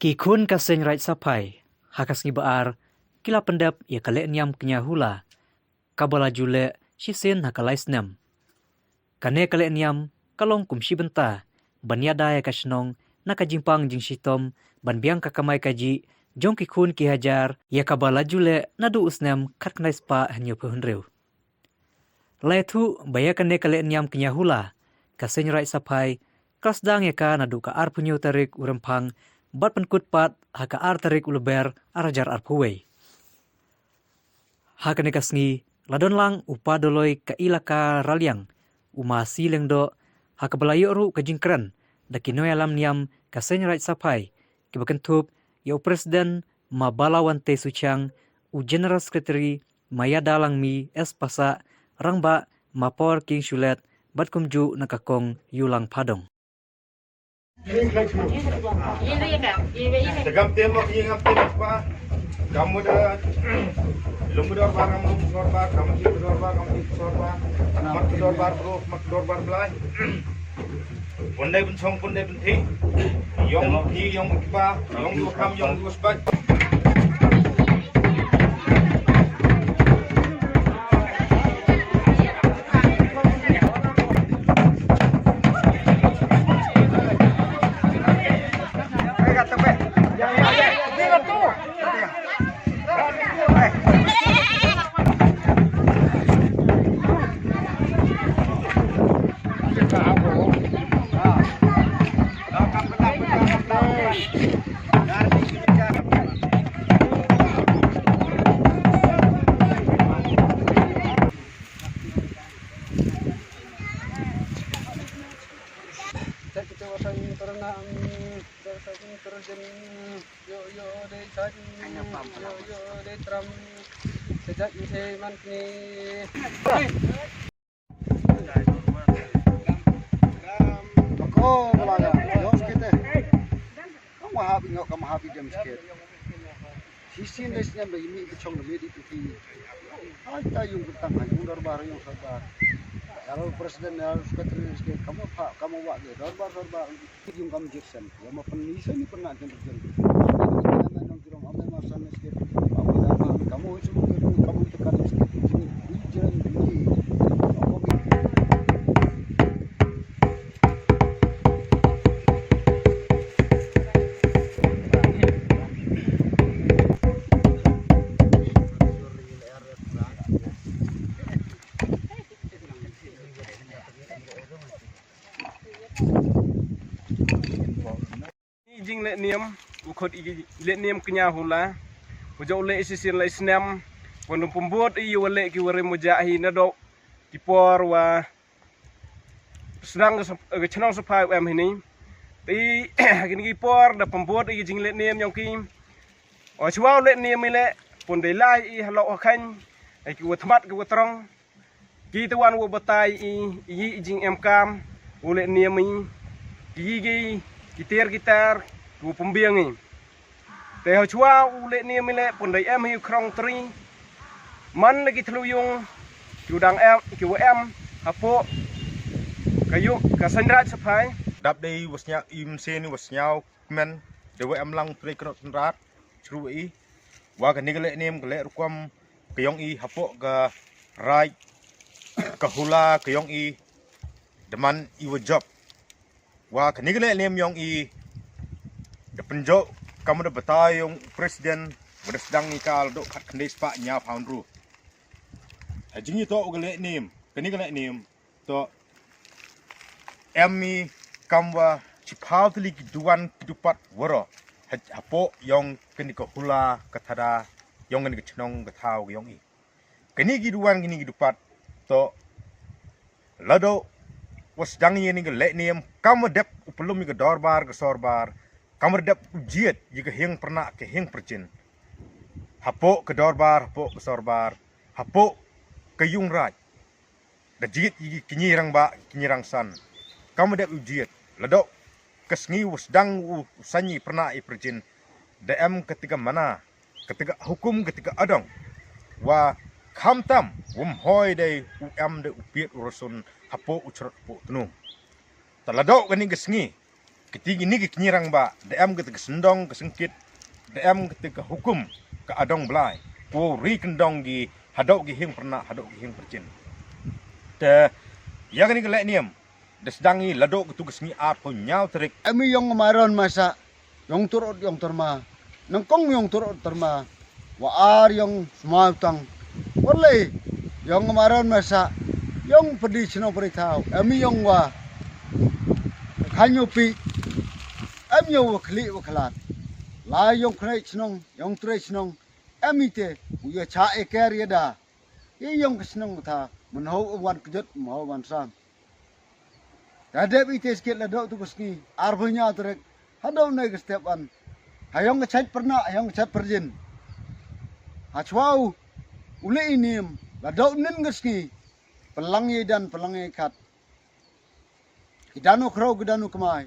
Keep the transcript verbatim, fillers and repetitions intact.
Ki khun ka Seng Raid Saphai, ha ka sngi ba ar, ki la pyndep ïa ka lehniam kñia hula, kaba la ju leh shisien ha ka lai snem. Kane ka lehniam ka long kum shi bynta ban ïada ïa ka shnong na ka jingpang jingshitom ban biang ka kamai kajih jong ki khun ki hajar ïa kaba la ju leh naduh u snem khatkhyndai spah hynñiewphew hynriew. La ïathuh ba ïa kane ka lehniam kñia hula, ka Seng Raid Saphai ka la sdang ïa ka naduh ka arphew hynñiew tarik u Rymphang bad pynkut pat ha ka ar tarik u Lber ar hajar arphew wei. Ha kane ka sngi la don lang u Pa Doloi ka Elaka Raliang, u Ma C. Lyngdoh, ha kaba la ïoh ruh ka jingkren da ki nongïalam niam ka Seng Raid Saphai, kiba kynthup ïa u President Ma Balawante Suchiang, u General Secretary Ma Ïadalangmi S. Passah, Rangbah Ma Por King Shulet, bad kumjuh na ka Kong Yulang Phadong. Tegap tembak, ïingap tembak, Pak. Kamu dah, lum dorbar, kamu lum dorbar, kamu di dorbar, kamu di dorbar. Mat dorbar, bro, mat dorbar belai. Pun dei pynshong, pun dei pynthih. Ïong phi, ïong phi pa, ïong phi kam, ïong phi sbait. Ko, bala ya, jom sikit eh. Kam hap i ngok, kam hap i jam sikit. Shisien da snem da i mih i chong da mih di pynti. Ai ta yung bentang ha yung dorbar, yung sorbar. Ïa la president, ïa la secretary sikit, kam hap, kam wak de dorbar, sorbar. Yung kam jit sem. Ïa ma pynni sa ni pynna jen jen. Nong jirong ame ma san sikit. Kam hap, kam hap, kam hap tekan sikit. Ni jen ni. Ni jingleh niam, u khot i leh niam kñia hula. U jong u leh i shisien lai snem. Wan pynbud i wa leh ki wa rem u jah hi naduh ki por wa sdang ka sap-, ka chnong Saphai u em hi ni. Te kini ki por da pynbud i jingleh niam yong ki. O chwa u leh niam i leh pun dei lai i halok ha khain. Ai ki wa thmat ki wa trong. Ki te wan wa batai i, i, i jingem kam, u leh niam i, ki, ki, ki ter ki tar, ki wa pynbiang i. Te ha chwa u leh niam i leh pun dei em hi u krong tri. Man la ki thlu yung, ki wa dang em, ki wa em, hapoh, ka yung, ka Seng Raid Saphai. Dap dei wa sñiaw, im sen wa sñiaw, kmen, dei wa em lang trei krot rat, chru i. Wa kani ka leh niam, ka leh rukom, ka yong i hapoh ka raid, ka hula ka yong i, da man i wa jop. Wa kani ka leh niam yong i, da pynjot, kam da batai yong president, wa da sdang i ka la doh khatkhyndai spah hynñiaw phew hynriew. Ha jingïatoh ka leh niam, kani ka leh niam, to em i kam wa chiphaw tylli ki duwan ki dupat waroh. Ha, hapoh yong kani ka hula ka thada, yong kani ka chnong ka thaw ka yong i. Kani ki duwan kani ki dupat, to la doh wa sdang i kani ka leh niam, kam wa dep u pynlum i ka dorbar ka sorbar, kam wa dep u jied i ka hiang pyrna ka hiang pyrjin. Hapoh ka dorbar, hapoh ka sorbar, hapoh ka yung raid. Da jied i ki ñi rangbah, ki ñi rangsan. Kam wa dep u jied, la doh ka sngi wa sdang u, u saiñ i pyrna i pyrjin. Da em kata ka mana, kata ka hukum, kata ka adong. Wa khamtam, wym hoi dei u em dei u piet u rasun, hapoh u chrot hapoh u tnum. Ta la doh kani ka sngi, Kiti kini ki kñi rangbah, da em kata ka sendong ka sengkit, da em kata ka hukum ka adong blai, ko ri kendong ki hadok ki hing pernak, hadok ki hing percin. Te ya kani ka leh niam da sdang i ladok katu ka sngi arphew hynñiew tarik. Em i yong Maron masa, yong turot yong terma, nengkong yong turot terma, wa ar yong smautang. Olei yong Maron masa, yong pedi chnong pedi thaw, em i yong wa khanyo pi, em yong wa khli wa khalat. La yong khnai chnong, yong tre chnong, em i te u ya cha e ker ya da. I yong ka chnong tha, menho wan kjut, menho wan sam. Ta dep i te skit ladok tu ka sngi arphew hynñiew tarik, hadok ne ka step an, ha yong ka chait pernak, ha yong ka chait perjin. Ha chwa u leh i niam, ladok nin ka sngi, pelang i dan, pelang i khat. Ki danu khrau, ki danu kmai,